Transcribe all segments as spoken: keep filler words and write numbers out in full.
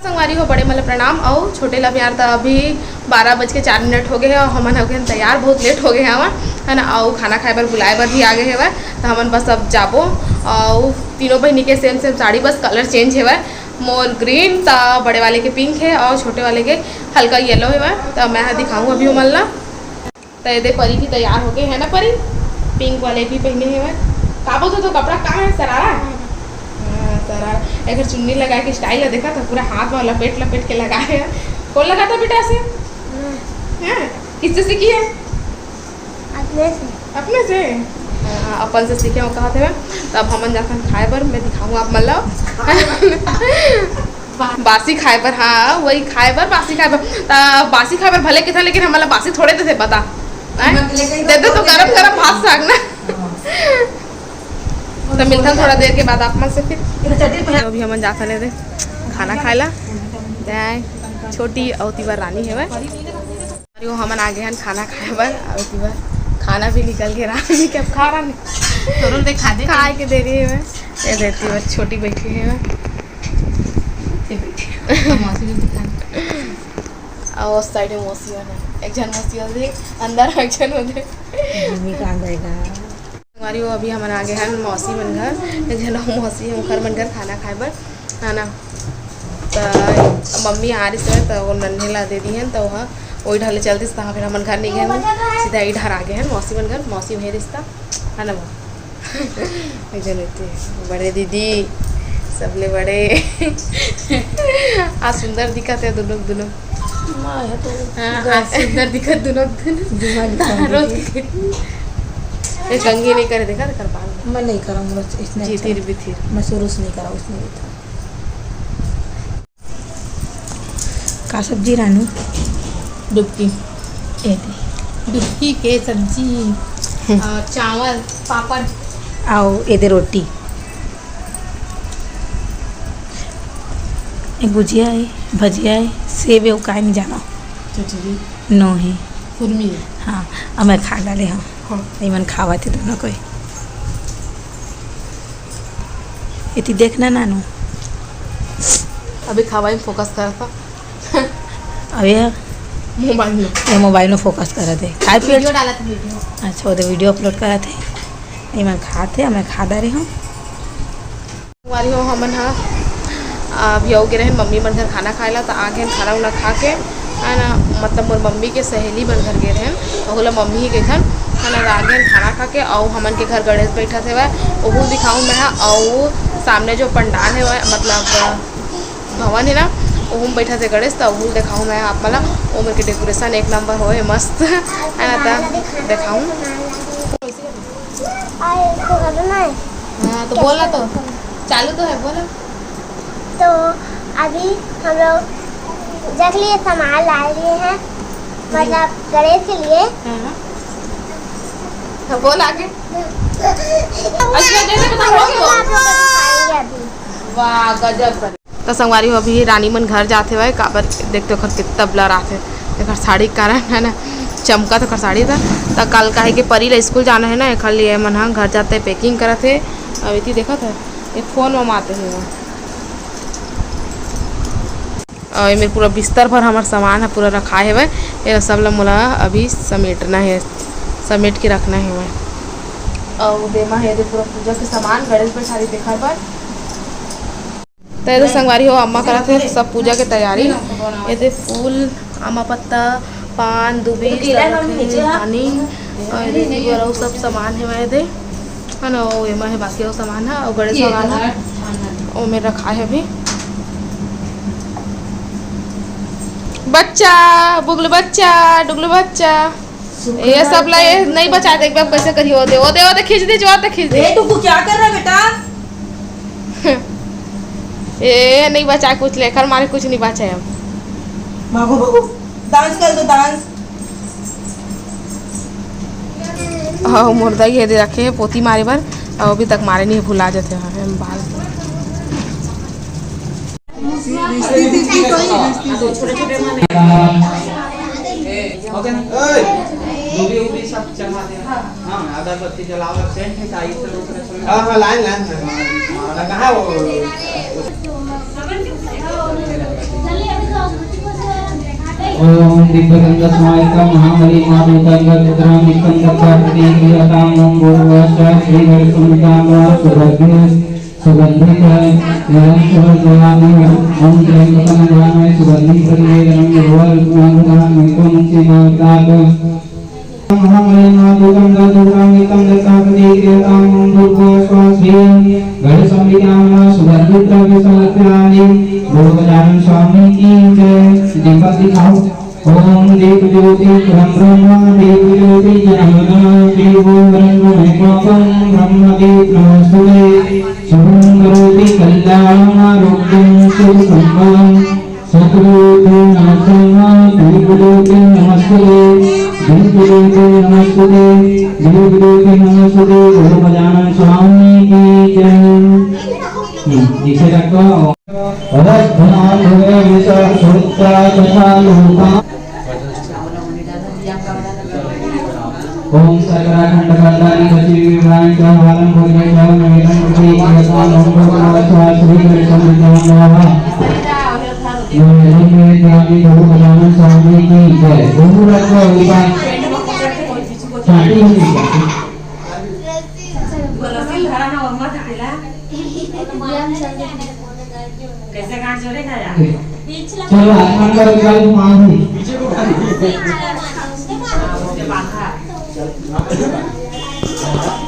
संगवारी हो, बड़े मन ल प्रणाम। अउ छोटे ल प्यार। त अभी बारह बज के चार मिनट हो गए हे अउ हमन हो गए हन तैयार, बहुत लेट हो गए हवन, है ना। अउ खाना खाए बर बुलाए बर भी आ गए हवय, त हमन बस अब जाबो। अउ तीनों बहिनी के सेम सेम साड़ी, बस कलर चेंज हेवय। मोर ग्रीन, त बड़े वाले के पिंक हे अउ छोटे वाले के हल्का येलो हेवय। त मैं ह दिखाऊँ अभी ओमन ला। त ये दे परी भी तैयार हो गए है ना परी, पिंक वाले भी पहने हुए। का बोलते तो कपड़ा का है, सरारा? हाँ, सरारा। एकर चुन्नी लगा के स्टाइल है, देखा था पूरा हाथ में लपेट लपेट के लगा है। कौन लगा था बेटा ऐसे? हाँ, किससे सीखी है? अपने से। अपने से? हाँ, अपन से सीखे हो कहा थे। तब हमन जाथन खाए बर, मैं दिखाऊँ आप मन ला। बासी खाए बर, हाँ, वही खाए बर, बासी खाए बर। त बासी खाए बर भले किथा, लेकिन हमन ला बासी थोड़े देथे, बता। हैं? देथे तो गरम गरम भात साग ना। त मिलथन थोड़ा देर के बाद आप मन से फिर। तो अभी हमन जाथन एदे खाना खाए ला। तैं छोटी अउ तिबर रानी हेवय। अरे, वो हमन आ गए हन खाना खाए बर, अउ एती बर खाना भी निकल के रानी के अब खा रहा नहीं। तोरो दे खा दे। खाए के देरी है मैं। ये देती बर छोटी बैठी है मैं। ये बैठी है। मौसी के दुकान। अउ उस साइड में मौसी मन है, एक झन मौसी होदे अंदर, एक झन होदे। मम्मी कहाँ जाएगा? संगवारी हो, अभी हमन आ गए हन मौसी मन घर। एक झन अउ मौसी हे, ओखर मन घर खाना खाए बर, है ना। त मम्मी आ रही से, त वो नन्हे ला दे दी हन, त वह वही ढाले चल दिस, त फिर हमन घर नहीं गए हन, सीधा ई ढार आ गए हन मौसी मन घर। मौसी वही रिश्ता, है ना वो? एक झन होती है, बड़े दीदी, सबले बड़े। आज सुंदर दिखत है दोनों, दोनों। माँ है तो हाँ, आज सुंदर दिखत दोनों, दोनों। दिमाग खराब तारो है। दिखत। ये कंघी नहीं करे, देखा था कर बाल। मैं नहीं करूँगा, बस इसने जीती अच्छा। भी थी। मैं शुरू से नहीं करा, उसने भी था। का सब्जी रानू? डुबकी। ए दे। डुबकी के सब्जी। हम्म। और चावल, पापड़। अउ ए दे रोटी। एक भुजिया है, भजिया है, सेव है, वो काय नहीं जाना। चटनी। नो है। कुरमी है। हाँ, अब मैं खा डाले हूँ। हाँ। ये मन खावा थे दोनों कोई। इति देखना नानू। अभी खावा में फोकस करता। अब ये मोबाइल में। ये मोबाइल में फोकस करत हे। खाए पिए वीडियो डालत हे, वीडियो। अच्छा, वो तो वीडियो अपलोड करत हे। ये मैं खात हे, मैं खा डारे हूँ। संगवारी हो, हमन ह अभी अउ गे रहेन मम्मी मन घर खाना खाए ला, त आ गेन खाना उना खा के, है ना, मतलब मोर मम्मी के सहेली मन घर गे रहेन, ओहू ला मम्मी ही कहिथन, है ना, आ गेन खाना खा के, अउ हमन के घर गणेश बैठत हेवय, ओहू दिखाऊँ मैं ह, अउ सामने जो पंडाल हेवय, मतलब भवन हे ना, ओहू में बैठत हे गणेश, त ओहू ल देखाहूँ मैं आप मन ला। ओमेर के डेकोरेशन एक नंबर होए हे, मस्त, है ना, त देखाहूँ। और इसको करना है। हाँ, तो बोला तो, चालू तो है, बोला। तो अभी हम लोग जग लिए सामान ला लिए हैं, मतलब गणेश के लिए। हाँ। तो बोल आगे। अच्छा, जैसे कि तुम लोग हो। दिखाएंगे अभी। वाह, गजब। त संगवारी हो, अभी रानी मन घर जात हेवय, काबर देखते ओखर कितना ब्लर आथे, एखर साड़ी के कारण, है ना, चमकत ओखर साड़ी। त त कल काहे के परी ला स्कूल जाना है ना, एखर लिए मन ह घर जाते पैकिंग करत हे। अब इति देखत है, ये फोन में माते हे। अउ एमेर पूरा बिस्तर भर हमर सामान ह पूरा रखाए हेवय, एला सब ला मोला अभी समेटना हे, समेट के रखना हेवय। अउ देमा हे दे पूरा पूजा के सामान, गणेश बैठारी देखर बर। त ये दे संगवारी हो, अम्मा करत हे सब पूजा के तैयारी। ये दे फूल, आमा पत्ता, पान, दूबी, सब रखे हे, पानी, अउ ये दे दीबर अउ सब सामान हे, ये दे, है ना, वो एमा हे बाकी अउ सामान हे, अउ गणेश भगवान हे, ओमे रखा हे अभी। बच्चा, बुगलू बच्चा, डुगलू बच्चा। ये सब ला ये नहीं बचा, देख बे अब कैसे करियो। ओ दे, ओ दे, ओ दे, खींच दे, जोर दे, खींच दे। ए, टुकू, क्या कर रहा है बेटा? ए, नहीं बचा कुछ, लेकर मारे कुछ नहीं बचा है अब। भागो, भागो। डांस कर दो, डांस। हाँ, मोर दाई ये दे रखे हैं पोती मारे बर, अउ अभी तक मारे नहीं, भुला जाते हैं बाल। हाँ, हाँ, लाइन, लाइन, हाँ। कहाँ वो? ॐ दिव्यगन्धसमायुक्तं महामणिमाधुकं गन्धद्रावणिकं दत्तात्रेयं क्रियतां ॐ भूर्भुवः स्वः श्रीगणेशं सुगन्धिः सुगन्धितः इदं समर्पयामि। ॐ त्र्यम्बकं यजामहे सुगन्धिं पुष्टिवर्धनम् उर्वारुकमिव बन्धनान् मृत्योर्मुक्षीयमामृतात्। महामणिमाधुकं गन्धद्रावणिकं दत्तात्रेयं क्रियतां ॐ भूर्भुवः स्वः श्रीगणेशं सुगन्धिं समर्पयामि। बोलो गजानन स्वामी की जय। दीपक दिखाओ। ॐ दीपज्योति परं ब्रह्म दीपज्योति जनार्दन दीपो ब्रह्म में पापं ब्रह्म दीप नमस्तुते। शुभं करोति कल्याणमारोग्यं सुखसम्पदं। सद्गुरुते नमस्तुते। दीपज्योति नमस्तुते। दीपज्योति नमस्तुते। दीपज्योति नमस्तुते। बोलो गजानन स्वामी की जय। हम्म, नीचे रखो। अवध्यां भुवि विषम सुत्वा तथा लोका। ॐ शर्कराखण्डकर्दानि शचीविभाणि च बालं भोजने च नैनं प्रति यथा नमो भगवत्वा श्रीगणेशं विद्यां नमः। नैनं में त्यागी गुरु गजानन स्वामी की जय। गुरु रत्न उपाय। चाटी हुई। कैसे गांठ जोड़ेगा यार? चलो, आसमान का उजाला घुमा दे। पीछे को उठा दे। हाँ, उसके बांधा।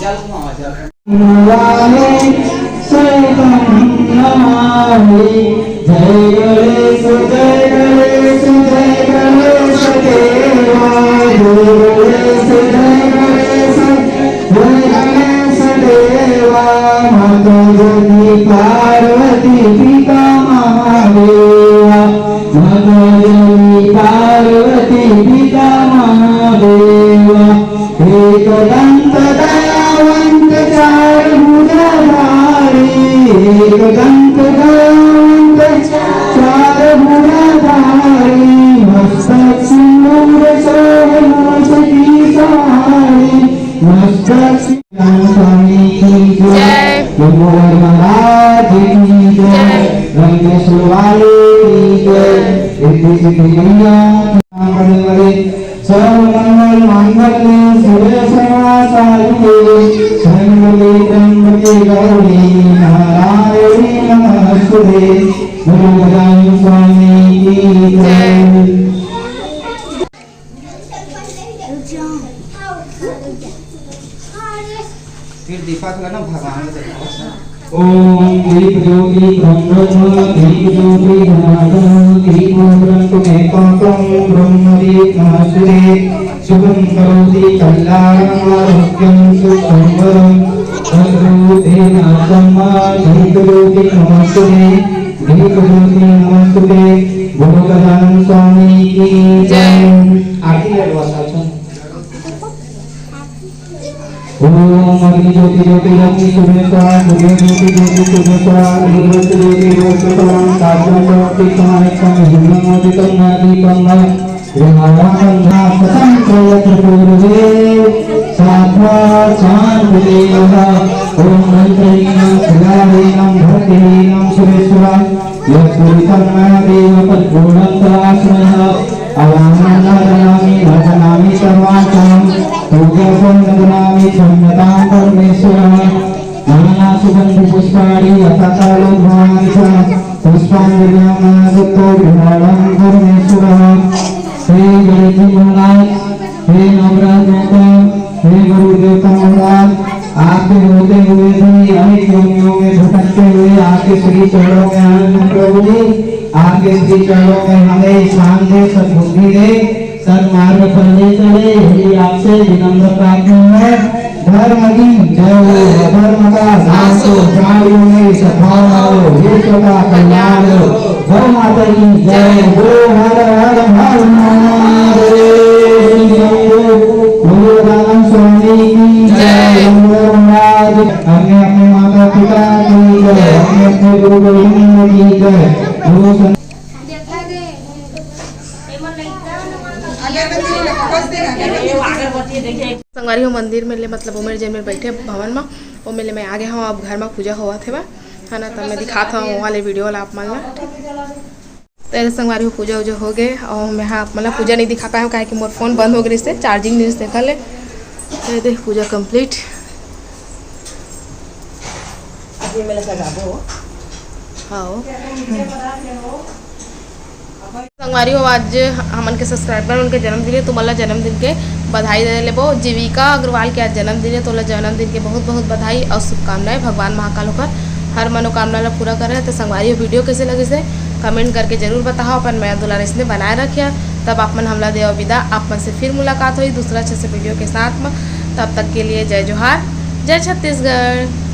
जल घुमाओ, जल। वाले से नमामि। जय गणेश, जय गणेश, जय गणेश देवा। जय गणेश, जय गणेश, जय गणेश देवा। माता जनी पार्वती पिता महादेवा। माता जनी पार्वती पिता महादेवा। एकदंत दयावंत चार भुजाधारी, एकदंत दयावंत चार भुजाधारी, मस्तक सिंदूर शोभे मूस की सवारी, मस्तक सिंदूर स्वामी की जय। जय। लंबोदर महाराज की जय। जय। रंगेश्वर वाले की जय। जय। रिद्धि सिद्धि मैया की जय। सर्वमंगल मांगल्ये शिवे सर्वासाधिके शरण्ये त्र्यंबके गौरी नारायणी नमोस्तुते। गुरु गजानन स्वामी की जय। फिर दीपक ला ना भगवान को देखो। ॐ दीप ज्योति ब्रह्म दीप ज्योति जनार्दन दीपो ब्रह्म में पापं ब्रह्म दीप नमस्ते। शुभं करोति कल्याणं आरोग्यं सुखं वरम्। सर्वभूतेन आत्मा दीप ज्योति नमस्ते। दीप ज्योति नमस्ते। बोलो गजानन स्वामी की जय। आरती ले लो, साथ में। ॐ अग्नि ज्योति ज्योति लक्ष्मी सुमेश्वर, सूर्य ज्योति ज्योति सुमेश्वर, रुद्र ज्योति ज्योति स्वाहा, साधन ज्योति समाहितं हिमोदितं नादीपं नव। विहारं नाशतं यत्र पूर्वे साध्वा शांति देवः। ॐ मंत्रहीनं क्रियाहीनं भक्तिहीनं सुरेश्वर। यत्पुरुषं मया देव तत्पूर्णं तवास्मयः। अवाहनं न जानामि, न जानामि तवाचनं। पूजापं न जानामि, क्षम्यतां परमेश्वरः। नानासुगन्धिपुष्पाणि यथा कालोद्भवानि च। पुष्पाञ्जलिं मया दत्त्वा गृहाणं परमेश्वरः। हे गणेश जी महाराज, हे नवग्रह देवता, हे गुरु देवता महाराज, आपके होते हुए भी अनेक योनियों में भटकते हुए आपके श्री चरणों में आए हैं प्रभु जी। आपके श्री चरणों में हमें ज्ञान दे, सद्बुद्धि दे, सन्मार्ग पर ले चले, यही आपसे विनम्र प्रार्थना है। धर्म की जय हो, अधर्म का नाश हो, प्राणियों में सद्भावना हो, विश्व का कल्याण हो। गौ माता की जय। बोलो हर हर हर महादेव। बोलो राम स्वामी की जय। जय। बोलो महाराज, अपने अपने माता पिता की जय, अपने अपने गुरु गोविंद की जय। बोलो सं- संगवारी हो, मंदिर में ले, मतलब, ओमेर जेन में बैठे भवन में, ओमेर ले मैं आ गया हूँ। अब घर में पूजा होवत हे बा, है ना, तब मैं दिखात हूँ वो वाले वीडियो ला आप मन ला, ठीक? तो संगवारी हो, पूजा उजा हो गए और मैं, हाँ, मतलब पूजा नहीं दिखा पाए हूँ, काहे कि मोर फोन बंद हो गए, इससे चार्जिंग नहीं, देखा ले। तो ये देख, पूजा कंप्लीट। अब ये मेला सजाबो। हाँ। संगवारी हो, आज हमन के सब्सक्राइबर उनके जन्मदिन है, तुमन ला जन्मदिन के बधाई दे लेबो। जीविका अग्रवाल के आज जन्मदिन है, तोला जन्मदिन के बहुत बहुत बधाई और शुभकामनाएं। भगवान महाकाल ओकर हर मनोकामना ला पूरा करे। तो संगवारी हो, वीडियो कैसे लगिस हे कमेंट करके जरूर बताओ, अपन मया दुलार इसने बनाए रखिया। तब आप मन हमला देव विदा, आप मन से फिर मुलाकात होई दूसरा अच्छे से वीडियो के साथ में। तब तक के लिए जय जोहार, जय छत्तीसगढ़।